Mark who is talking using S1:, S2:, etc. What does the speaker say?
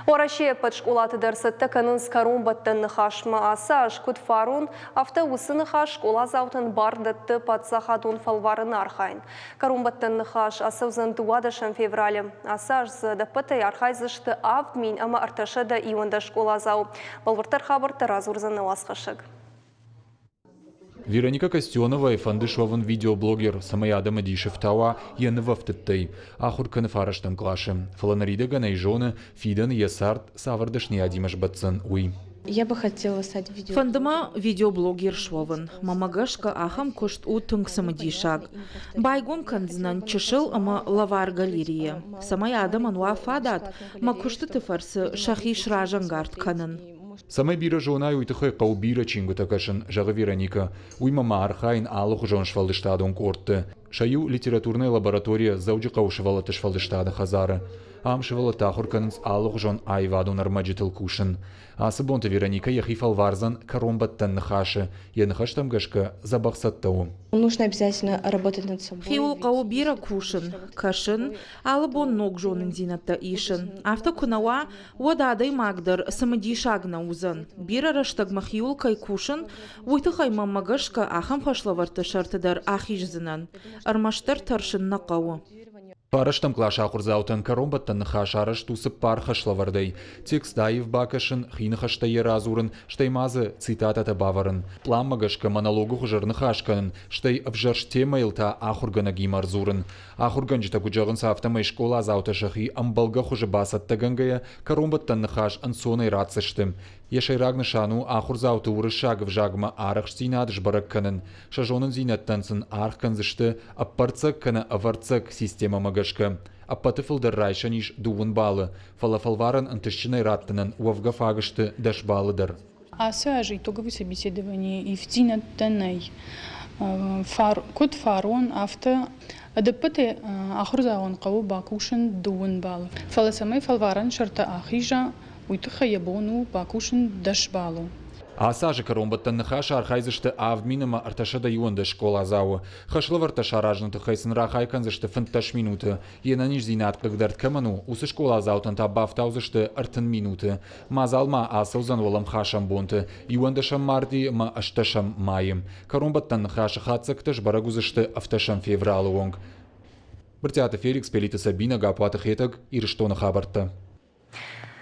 S1: Уӕрӕсейы ӕппӕт скъолаты дӕр цӕттӕ кӕнынц кӕронбӕттӕн ныхасмӕ. Ацы аз, куыд фарон, афтӕ уыцы ныхас скъоладзаутӕн бар дӕтты паддзахадон фӕлварӕны архайын. Кӕронбӕттӕн ныхас ацӕудзӕн 12 февралы. Ацы аз дзы ӕдӕппӕтӕй архайдзысты 7311 скъоладзауы. Бӕлвырддӕр хабӕрттӕ радзурдзӕн нӕ уацхӕссӕг.
S2: Вероника Костионовайы фӕнды суӕвын видеоблогер, цӕмӕй адӕмы дисы фтауа йӕ нывӕфтыдтӕй. Ахуыр кӕны фарӕстӕм къласы, фӕлӕ ныридӕгӕн ӕй зоны, фидӕны йӕ цард цавӕр дӕсныйадимӕ сбӕтдзӕн, уый.
S3: Я бы хотела стать видео.
S4: Фӕнды мӕ видеоблогер суӕвын. Мӕмӕ гӕсгӕ ахӕм куыст у тынг цымыдисаг. Байгом кӕндзынӕн чысыл ӕмӕ лӕвар галерейӕ, цӕмӕй адӕмӕн уа фадат мӕ куыстыты фӕрцы сӕхи сразӕнгард кӕнын.
S2: Цӕмӕй бирӕ зонай, уый тыххӕй хъӕуы бирӕ чингуытӕ кӕсын, зӕгъы Вероникӕ. Уый ма архайын алыхуызон сфӕлдыстадон къордты. Сӕ иу литературная лаборатория Дзӕуджыхъӕуы сывӕллӕтты сфӕлдыстады хӕдзары. Ам сывӕллӕттӕ ахуыр кӕнынц алыхуызон аивадон ӕрмӕджытыл кусын. Ацы бонты Вероникӕ йӕхи фӕлвардзӕн кӕронбӕттӕн ныхасы. Йӕ ныхӕстӕм гӕсгӕ дзӕбӕх цӕттӕ у.
S3: Нужно обязательно работать над собой.
S4: Хиуыл хъӕуы бирӕ кусын, кӕсын, алы бон ног зонындзинӕдтӕ исын. Афтӕ куы нӕ уа, уӕд адӕймаг дӕр цымыдисаг нӕ уыдзӕн. Бирӕ рӕстӕг мӕхиуыл кӕй кусын, уый тыххӕй мӕммӕ гӕсгӕ ахӕм хӕслӕвӕрдты сӕрты дӕр ахиздзынӕн. Ӕрмӕстдӕр тӕрсын нӕ хъӕуы.
S2: Фарӕстӕм къласы ахуырдзаутӕн кӕронбӕттӕн ныхас арӕзт у цыппар хӕслӕвӕрдӕй. Текст аив бакӕсын, хи ныхӕстӕй йӕ радзурын, стӕй ма дзы цитатӕтӕ бавӕрын. Пъланмӕ гӕсгӕ монологы хуызы ӕрныхас кӕнын, стӕй ӕвзӕрст темӕйыл та ахуыргӕнӕгимӕ ӕрдзурын. Ахуыргӕнджытӕ куыд зӕгъынц, афтӕмӕй скъоладзаутӕ сӕхи ӕмбӕлгӕ хуызы бацӕттӕгӕнгӕйӕ кӕронбӕттӕн ныхас ӕнцонӕй ратдзысты. Йӕ сӕйраг нысан у ахуырдзауты уырыссаг ӕвзагмӕ арӕхстдзинад сбӕрӕг кӕнын. Сӕ зонындзинӕдтӕн сын аргъ кӕндзысты ӕппӕрццӕг кӕнӕ ӕвӕрццӕг системӕмӕ гӕсгӕ. Ӕппӕты фылдӕр райсӕн ис дыууын баллы, фӕлӕ фӕлварӕн ӕнтыстджынӕй раттынӕн уӕвгӕ фаг сты 10 баллы дӕр.
S5: Ацы аз итоговый собеседование ивддзинӕдтӕ нӕй. Куыд фарон, афтӕ ӕдӕппӕтӕй ахуырдзауӕн хъӕуы бакусын дыууын баллы. Фӕлӕ цӕмӕй фӕлварӕн сӕртӕ ахиза, уый тыххӕй йӕ бон у бакусын 10 баллы.
S2: Ацы азы кӕронбӕттӕн ныхасы архайдзысты 7 000 ӕмӕ 311 скъоладзауы. Хӕслӕвӕрдтӕ саразыны тыххӕй сын рахай кӕндзысты 15 минуты. Йе нӕниздзинад хъыгдӕрд кӕмӕн у, уыцы скъоладзаутӕн та бафтаудзысты 30 минуты. Мадзал ма ацӕудзӕн уӕлӕмхасӕн бонты, иуӕндӕсӕм мартъи ӕмӕ ӕстдӕсӕм майы. Кӕронбӕттӕн ныхасы хатдзӕгтӕ сбӕрӕг уыдзысты ӕвддӕсӕм февралы онг. Брытъиаты Феликс, Пелиты Сабина, Гапуаты Хетӕг, Ирыстоны хабӕрттӕ.